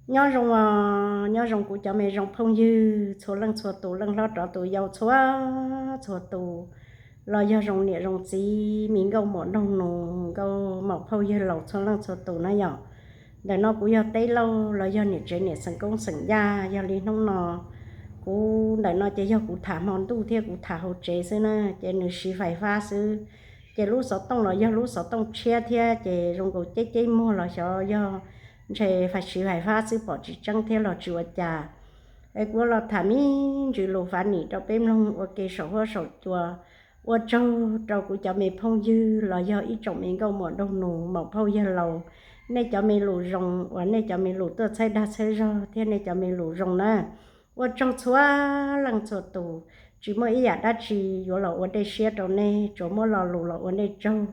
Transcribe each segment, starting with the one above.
Nyob zoo, nyob zoo kuv cov me zoo phooj ywg txhua leej txhua tus, leej hlob rov tus yau txhua txhua tus, los yog zoo niam zoo txiv, me nkauj muam nraug nus, nkauj maum phauj yawg laus txhua leej txhua tus na yom. Ntawm no kuv yog Teb Lauj los yog niam tsev niam xeem Koob xeem Yaj. Yog li hnub no kuv ntawm no ces yog kuv tham hmo ntuj thiab kuv tham hauv tsev xwb na, ces nws siv fais fab xwb. Ces lub xov tooj los yog lub xov tooj tshiab thiab, ces zoo nkaus ceb ceb muag los xyov yog ntshe fais siv fais fab xwb pom tsis tseeb thiab los tsis ua cas. Es kuv los tham me ntsis lus fav nim rau peb mloog ua ke saum huab saum cua. Ua tsaug rau kuv cov me phooj ywg los yog ib tsoom me nkauj muam nraug nus maum phauj yawg laus, nej cov me lus zoo uas nej cov me lus tuaj txhawb dag txhawb zog thiab nej cov me lus zoo na. Ua tsaug txhua leej txhua tus, tsis muaj ib yam dab tsi yuav los ua dej siab rau nej, tsuas muab lo lus los ua nej tsaug,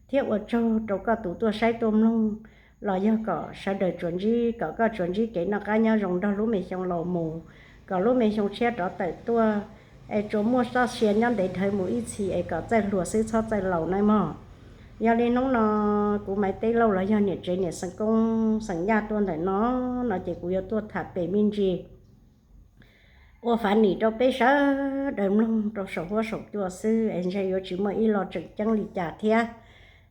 thiab ua tsaug rau koj tus tuaj saib tuaj mloog, los yog kom sawv daws tsuas ntsib, kom koj tsuas ntsib kev noj qab nyob zoo nrog lub me xyoo laus mus, kom lub me xyoo tshiab rov tawm tuaj, es tsuas muaj txoj sia nyob ntev dhawv mus ib txhis es kom txawj hluas xwb txhob txawj laus nawb mog. Yog li hnub no kuv Maiv Teb Lauj los yog niam tsev niam xeem Koob xeem Yaj tuaj ntawm no, no ces kuv yuav tuaj tham pem me ntsis ua fav nim rau peb sawv daws mloog rau saum huab saum cua xwb es ntshe yuav tsis muaj ib lo tseem ceeb li cas thiab.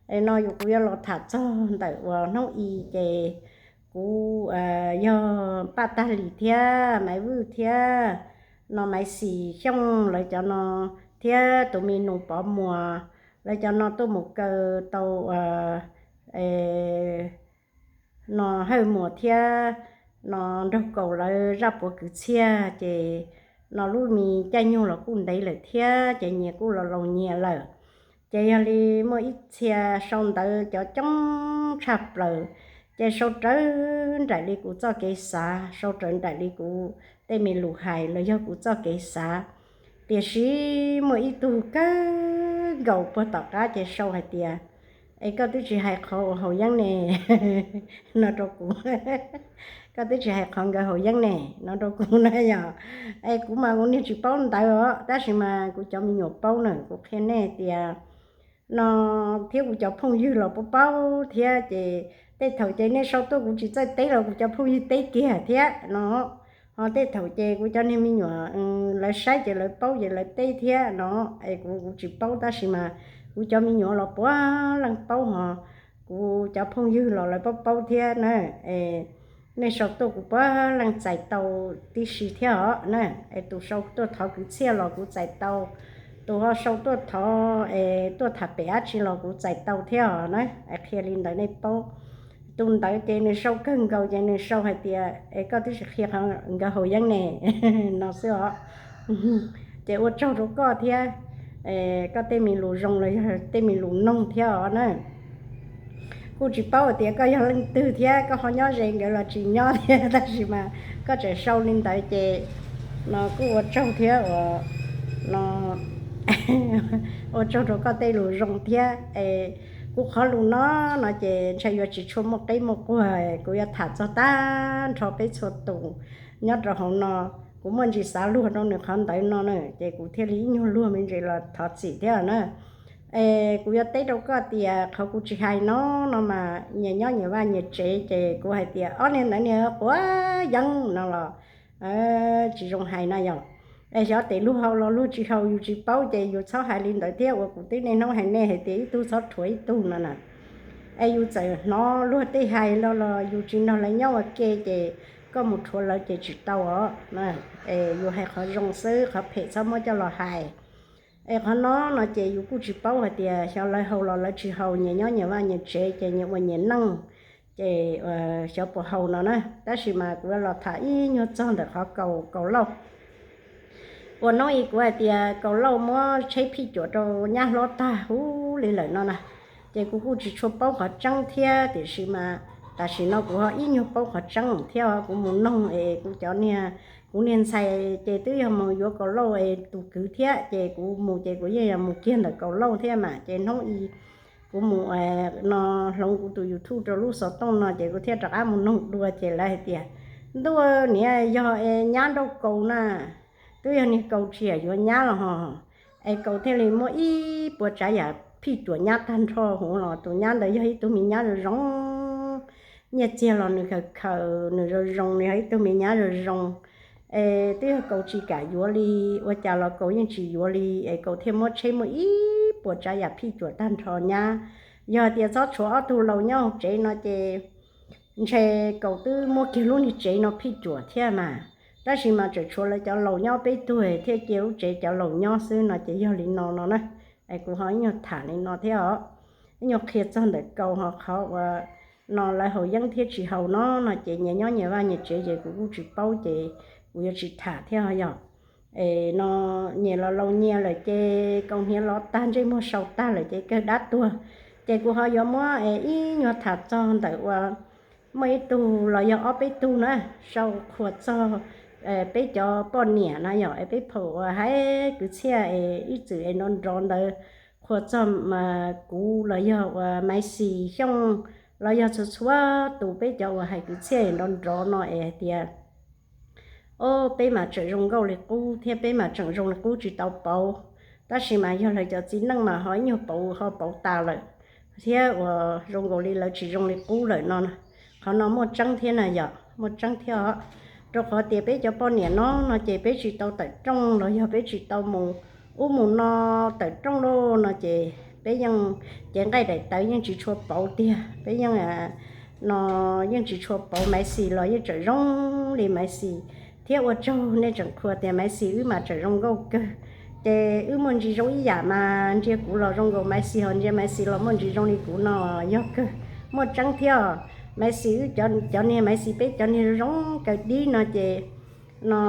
Es no yus kuv yuav los tham txog ntawm uas hnub i ces kuv yog Paj Tag Lis thiab Maiv Vwj thiab no Maiv Xis Xyooj lawv cov no, thiab tus me nus Pov Muas, lawv cov no tuaj mus kaw tau no Hawj Muas thiab no Nraug Kaus lawv zaj puav kwv txhiaj, ces no lub me caij nyoog los kuj ntev lawm thiab ces nyias kuj los laus nyias lawm. Ces yog li muaj ib txhia sau ntawv cov coob tshaj plaws, ces sau rawv nraim li kuv txoj kev xav, sau rawv nraim li kuv tej me lus hais los yog kuv txoj kev xav. Tiam sis muaj ib tug kawg nkaus puag tom qab ces sau hais tias, es koj twb tsis hais qhov uas haus yeeb ne, no rau kuv. Koj twb tsis hais qhov nkawd haus yeeb ne, no rau kuv na yom. Es kuv mas kuv niag tsis paub ntawv os, tab sis mas kuv cov me nyuam paub na, kuv qhia nej tias no thiab kuv cov phooj ywg los paub paub thiab, ces tej thaum ces nej sau tuaj kuv tsis txawj teb los kuv cov phooj ywg teb kiag thiab no. Ho tej thaum ces kuv cov niag me nyuam lawv saib ces lawv paub ces lawv teb thiab no. Es kuv kuv tsis paub tab sis mas kuv cov me nyuam los puav leej paub, ho kuv cov phooj ywg los lawv paub paub thiab na. Es nej sau tuaj kuv puav leej txais tau tib si thiab os na. Es tus sau tuaj thov kwv txhiaj los kuv txais tau, tus ho sau tuaj thov es tuaj tham pem dab tsi los kuv txais tau thiab os na. Es qhia li ntawd nej paub. Tus ntawd ces nws sau kawg nkaus ces nws sau hais tias, es koj twb tsis qhia qhov nkawd haus yeeb ne, no xwb os. Ces ua tsaug rau koj thiab, koj tej me lus zoo los yog tej me lus noog thiab os na. Kuj tsis paub hais tias koj yog leej twg thiab koj ho nyob ze nkawd los tsis nyob thiab, tab sis mas koj tseem sau li ntawd ces no kuj ua tsaug thiab uas no ua tsaug rau koj tej lus zoo thiab. Es kuv qhov lus no, no ces ntshai yuav tsis tshua muaj qeb muaj quag, kuv yuav tham txog tag nrho peb txhua tus nyob rau hauv no. Kuv muaj ntsis xav luag rau nws qhov ntawd no na, ces kuv thiaj li ib nyuag luag me ntsis los thov txim thiab na. Es kuv yuav teb rau koj tias qhov kuv tsis hais no, no mas nyias nyob nyias vaj nyias tsev, ces kuv hais tias ob niag ntawd niag quav yeeb no los tsis zoo hais na yom. Es xyov tes luag haus los luag tsis haus yus tsis paub, ces yus txhob hais li ntawd thiab uas kuv twb niaj hnub hais nej hais tias ib tug txhob rhuav ib tug no na. Es yus txawm hnov luag tej hais los los yus tsis nrog lawv nyob ua ke ces koj mus rhuav lawv ces tsis tau os. Es yus hais qhov zoo xwb, qhov phem txhob muab coj los hais. Es qhov no no ces yus kuj tsis paub hais tias xyov lawv haus los lawv tsis haus, nyias nyob nyias vaj nyias tsev ces nyias ua nyias neej, ces xyov puas haus no na. Tab sis mas kuv los tham ib nyuag txog ntawm qhov kaus kaus lauj. Uas hnub i kuv hais tias kaus lauj muab tsheb phij cuam rau nyab hlob tag huv li lawm no na, ces kuv kuj tsis tshua paub qhov tseeb thiab, tiam sis mas tam sim no kuv ho ib nyuag paub qhov tseeb thiab. Kuv mus noog es kuv cov niag, kuv niag ntxhais ces twb yog mus yuav kaus lauj es tus kwv thiab, ces kuv mus ces kuv yeej yog mus kiag ntawm kaus lauj thiab mas, ces hnub i kuv mus no hloov kuv tus YouTube rau lub xov tooj no ces kuv thiaj rov qab mus noog dua ces lawv hais tias, ntuj, niam, yog es nyab nrauj kaus na, twb yog niag kaus tsis yam yuav nyab los ho, es kaus thiaj li muab ib puas tsav yam phij cuam nyab tag nrho huv los tus nyab ntawd yog ib tug me nyab zoo zoo, nyiaj txiag los nws khaws khaws, nws zoo zoo, nws yog ib tug me nyab zoo zoo. Es twb yog Kaus tsis kam yuav li, ua cas los Kaus yeej tsis yuav li, es Kaus thiaj muab tsheb muaj ib puas tsav yam phij cuam tag nrho nyab. Yog tias txhob tshuav ob tug laus nyob hauv tsev no ces ntshe Kaus twb muab kiag lub niag tsev no phij cuam thiab mas, tab sis mas tseem tshuav lawv cov laus nyob peb tug thiaj cia lub tsev cov laus nyob xwb no ces yog li no no na. Es kuv ho ib nyuag tham li no thiab os, ib nyuag qhia txog ntawm Kaus ho qhov uas no lawv haus yeeb thiab tsis haus no no ces nyias nyob nyias vaj nyias tsev ces kuv kuj tsis paub ces kuv yuav tsis tham thiab yog. Es no nyias los laus nyias lawm ces Kaus hniav lov tag ntsej muag sau tag lawm ces kawg dab tuag. Ces kuv ho yuav muab es ib nyuag tham txog ntawm uas muaj ib tug los yog ob peb tug na sau qhuas txog peb cov poj niam na yom, es peb phaum uas hais kwv txhiaj es ib txwm es nrov nrov ntawd qhuas txog kuv los yog uas Maiv Xis Xyooj los yog txhua txhua tus peb cov uas hais kwv txhiaj es nrov nrov no es hais tias o, peb mas tseem zoo nkauj li qub thiab peb mas tseem zoo li qub tsis tau pauv, tab sis mas yog lawv cov txiv neej mas ho ib nyuag pauv ho pauv tas lawm thiab uas zoo nkaus li lawv tsis zoo li qub lawm no. Qhov no muaj tseeb thiab na yom, muaj tseeb thiab os. Rau qhov tias peb cov poj niam no no ces peb tsis tau tawm rooj los yog peb tsis tau mus ub mus no tawm rooj lauj no ces peb yeej cev nqaij daim tawv yeej tsis tshua pauv tiag, peb yeej no yeej tsis tshua pauv. Maiv Xis los yeej tseem zoo li Maiv Xis, thiab ua tsaug nej tseem qhuas tias Maiv Xis wb mas tseem zoo nkauj kawg. Ces wb muaj ntsis zoo ib yam mas ntsia kuv los zoo nkaus Maiv Xis, ho ntsia Maiv Xis los muaj ntsis zoo li kuv no yog kawg, muaj tseeb thiab. Maiv Xis wb cov niag, Maiv Xis peb cov niag zoo zoo kawg dib no ces no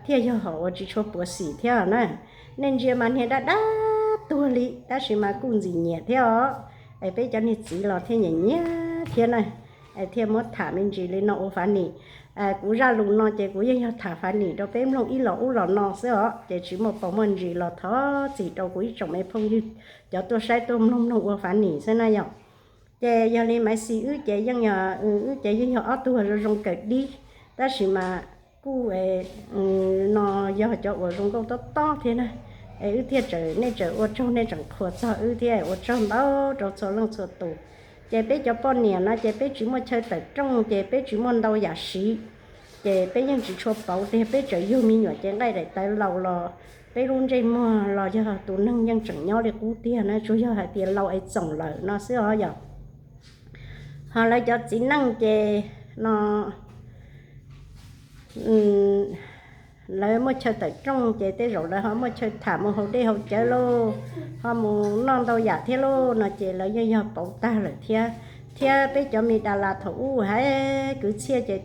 thiaj yog hom uas tsis tshua puav xim thiab na. Nej ntsia mas niag dab dab tuag li tab sis mas kuj ntxim nyiam thiab os. Es peb cov niag txiv los thiaj nyiam nyiam thiab na, thiaj muab tham me ntsis li no ua fav nim. Kuv zaj lus no ces kuv yeej yog tham fav nim rau peb mloog ib los ub los no xwb os, ces tsis muaj paus muaj ntsis los thov txim rau kuv ib tsoom me phooj ywg cov tuaj saib tuaj mloog mloog ua fav nim xwb na yom. Ces yog li Maiv Xis wb ces yeej yog, wb ces yeej yog ob tug zoo zoo kawg dib, tab sis mas kuj no yog cov uas zoo nkauj tob tob thiab na. Es wb thiaj tseem, nej tseem ua tsaug nej tseem qhuas txog wb thiab, ua tsaug ntau rau txhua leej txhua tus. Ces peb cov poj niam no ces peb tsis muaj chaw tawm rooj ces peb tsis muaj ntau yam siv, ces peb yeej tsis tshua pauv tiag, peb tseem yug me nyuam cev nqaij daim tawv laus los peb lub ntsej muag los yog tus neeg yeej tseem nyob li qub tiag na, tsuas yog hais tias laus es txoom lawm no xwb os yom. Ho lawv cov txiv neej ces no lawv muaj chaw tawm rooj ces tej zaum lawv ho muaj chaw tham mus haus dej haus cawv lauj, ho mus noj ntau yam thiab lauj no ces lawv yeej yog pauv tag lawm thiab. Thiab peb cov me da las thaum ub hais kwv txhiaj ces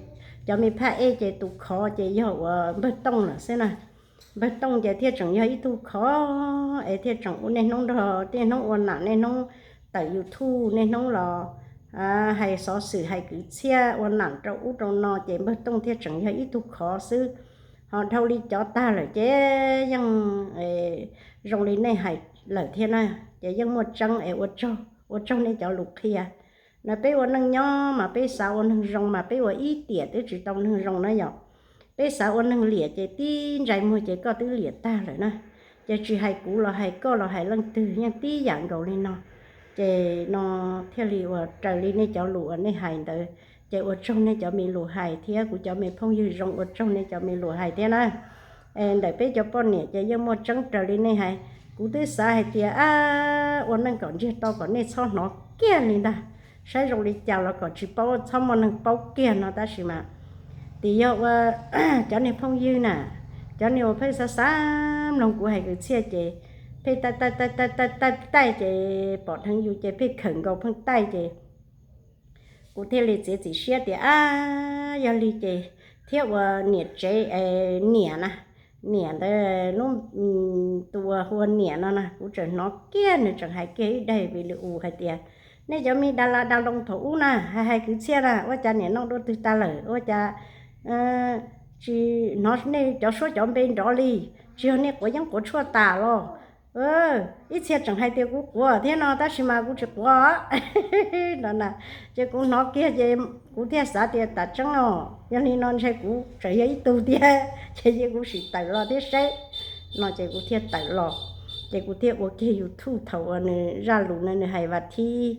cov me phaj ej ces tus khov ces yog uas npawg Tooj lawm xwb na. Npawg Tooj ces thiaj tseem yog ib tug khov es thiaj tseem ua niaj hnub nrog niaj hnub ua nam niaj hnub tawm YouTube niaj hnub los hais xov xwm hais kwv txhiaj ua nam rau ub rau no ces npawg Tooj thiaj tseem yog ib tug khov xwb. Ho dhau li cov tag lawm ces yeej zoo li nej hais lawm thiab na, ces yeej muaj tseeb es ua tsaug, ua tsaug nej cov lus qhia. No peb ua neej nyob mas peb xav ua neeg zoo mas peb ua ib tiam twb tsis tau neeg zoo na yom. Peb xav ua neeg liam ces tib ntsais muag ces koj twb liam tag lawm na. Ces tsis hais kuv los hais koj los hais leej twg yeej tib yam nkaus li no. Ces no thiaj li uas raws li nej cov lus uas nej hais ntawd, ces ua tsaug nej cov me lus hais thiab kuv cov me phooj ywg zoo ua tsaug nej cov me lus hais thiab na. Ntawm peb cov poj niam ces yeej muaj tseeb raws li nej hais. Kuv twb xav hais tias ab, ua neej kom ntsiag to kom nej txhob hnov kiag li ntag, saib zoo li cas los kom tsis paub, txhob muaj neeg paub kiag no tab sis mas tim yog ua cov niag phooj ywg na, cov niag uas pheej xav xav mloog kuv hais kwv txhiaj ces pheej taij taij taij taij taij taij ces pom dheev yus ces pheej khawm nkaus pheej taij ces kuv thiaj li txiav txim siab tias ab, yog li ces thiab ua niam tsev, niam na, niam ntawd lub, tus uas hu ua niam no na kuv tseem hnov kiag nws tseem hais kiag ib daim video hais tias nej cov me da la da loo thaum ub na hais hais kwv txhiaj na ua cas niam no dua twg tas lawm ua cas tsis hnov nej cov suab cov npe nrov li, tsis yog nej quav yeeb quav tshuaj tas los? Ib txhia tseem hais tias kuv quav thiab no tab sis mas kuv tsis quav no na. Ces kuv hnov kiag ces kuv thiaj xav tias tam tseeb os, yog li no ntshe kuv tseem yog ib tug thiab ces cia kuv sim tawm los thiab seb no ces kuv thiaj tawm los. Ces kuv thiaj ua kiag YouTube thaum uas nws zaj lus no nws hais vas thib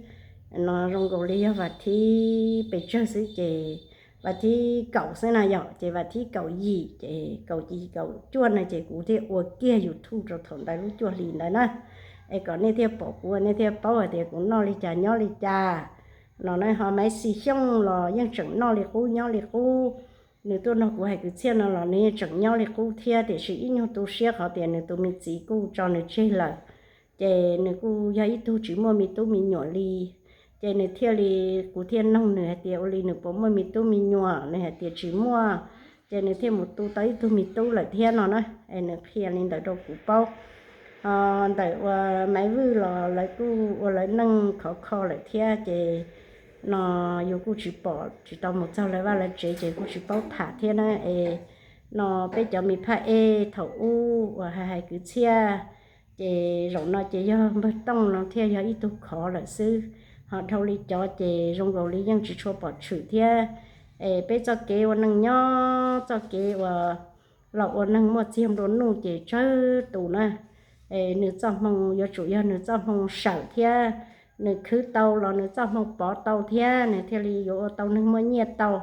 no zoo nkaus li yog vas thib pes tsawg xwb ces, vas thib kaum xwb na yom, ces vas thib kaum yim ces kaum yim kaum cuaj no ces kuv thiaj ua kiag YouTube rau thaum ntawd lub cuaj hlis ntawd na. Es kom nej thiaj pom kuv, nej thiaj paub hais tias kuv noj li cas nyob li cas no na. Ho Maiv Xis Xyooj los yeej tseem noj li qub nyob li qub. Nws tuaj nrog kuv hais kwv txhiaj no los nws yeej tseem nyob li qub thiab, tiam sis ib nyuag tu siab qhov tias nws tus me txiv kuj tso nws tseg lawm. Ces nws kuj yog ib tug tsis muaj me tub me nyuam li. Ces nws thiaj li, kuv thiaj noog nws hais tias ua li nws puas muaj me tub me nyuam, nws hais tias tsis muaj. Ces nws thiaj mus tu tau ib tug me tub lawm thiab no na. Es nws qhia li ntawd rau kuv paub. Ho ntawm uas Maiv Vwj los lawv kuj ua lawv neej khov kho lawm thiab ces no yus kuj tsis pom, tsis tau mus txog lawv vaj lawv tsev ces kuj tsis paub tham thiab na. Es no peb cov me phaj ej thaum ub uas hais hais kwv txhiaj, ces zaum no ces yog npawg Tooj no thiaj yog ib tug khov lawm xwb. Ho dhau li cov ces zoo nkaus li yeej tsis tshua pom tshwm thiab. Es peb txoj kev ua neej nyob, txoj kev uas los ua neeg muaj txiag nplua nuj ces tsawg tus na. Es nws txoj hmoo yuav tsum yog nws txoj hmoo sawm thiab, nws khwv tau los nws txoj hmoo pov tau thiab nws thiaj li yuav ua tau neeg muaj nyiaj tau.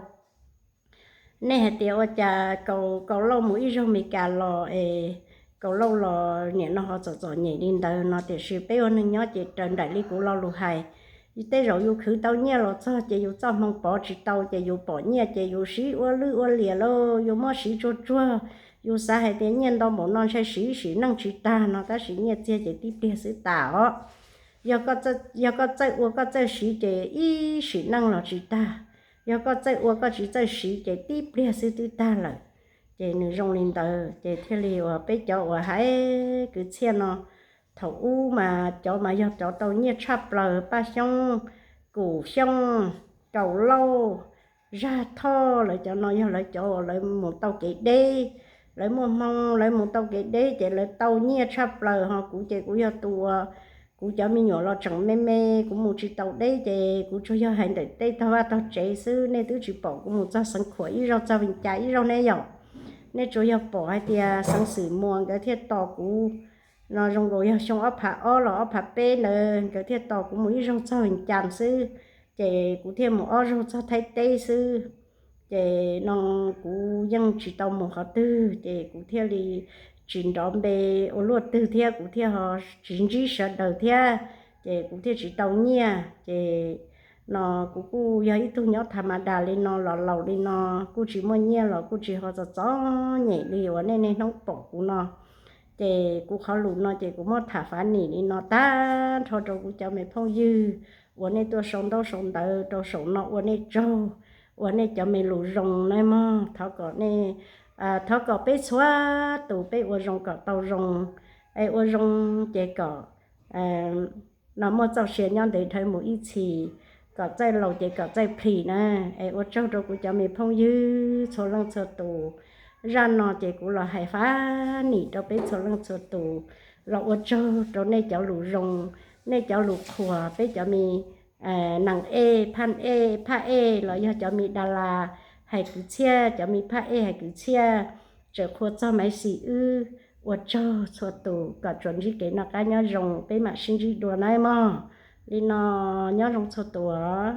Nej hais tias ua cas Kaus, Kaus Lauj mus ib zaug Mes Kas los es Kaus Lauj los nim no ho txom txom nyem li ntawd no, tiam sis peb ua neeg nyob ces raws nraim li kuv lo lus hais, tej zaum yus khwv tau nyiaj los txog ces yus txoj hmoo pov tsis tau ces yus pom nyiaj ces yus siv ua lwj ua liam lauj, yus muab siv tsuag tsuag. Yus xav hais tias nyiaj ntau npaum no ntshai siv sim neej tsis tag no, tab sis nyiaj txiag ces tib pliag xwb tas os. Yog koj txawj ua koj txawj siv ces ib sim neej los tsis tag, yog koj txawj ua koj tsis txawj siv ces tib pliag xwb twb tag lawm. Ces nws zoo li ntawd ces thiaj li uas peb cov uas hais kwv txhiaj no, thaum ub mas cov mas yog cov tau nyiaj tshaj plaws, Paj Xyoob, Kum Xyooj, Kaus Lauj, Zaj Thoj, lawv cov no yog lawv cov uas lawv mus tau kev deb, lawv muaj hmoo lawv mus tau kev deb ces lawv tau nyiaj tshaj plaws. Ho kuv ces kuv yog tus uas kuv cov me nyuam los tseem me me, kuv mus tsis tau deb ces kuv tsuas yog hais ntawm tej tog vaj tog tsev xwb. Nej twb tsis pom kuv mus txog Xeev Khuam ib zaug txog Vees Cas ib zaug ne yom. Nej tsuas yog pom hais tias Xeev Xwm Muas nkawd thiaj tos kuv, no zoo nkaus yog xyoo ob phav ob los ob phav peb ntawd nkawd thiaj tos kuv mus ib zaug txog Vees Cas xwb, ces kuv thiaj mus ob zaug txog Thaib teb xwb. Ces no kuv yeej tsis tau mus qhov twg ces kuv thiaj li tsis nrov npe ua luaj twg thiab kuv thiaj ho tsis ntsib sawv daws thiab, ces kuv thiaj tsis tau nyiaj. Ces no kuv kuj yog ib tug nyob tha ma das li no los laus li no, kuj tsis muaj nyiaj los kuj tsis ho txom txom nyem li uas nej niaj hnub pom kuv no. Ces kuv qhov lus no ces kuv muab tham fav nim li no tag nrho rau kuv cov me phooj ywg uas nej tuaj sau ntaub sau ntawv rau saum no ua nej tsaug, ua nej cov me lus zoo na mog. Thov kom nej, thov kom peb txhua tus peb ua zoo kom tau zoo, es ua zoo ces kom no muaj txoj sia nyob ntev dhawv mus ib txhis, kom txawj laus ces kom txawj plhis na. Es ua tsaug rau kuv cov me phooj ywg txhua leej txhua tus. Zaj no ces kuv los hais fav nim rau peb txhua leej txhua tus, los ua tsaug rau nej cov lus zoo, nej cov lus qhuas peb cov me nees ej, phaj ej, phaj ej los yog cov me das las hais kwv txhiaj, cov me phaj ej hais kwv txhiaj, tseem qhuas txog Maiv Xis wb. Ua tsaug txhua tus, kom tsuas ntsib kev noj qab nyob zoo, peb mam sib ntsib dua nawb mog. Li no, nyob zoo txhua tus os.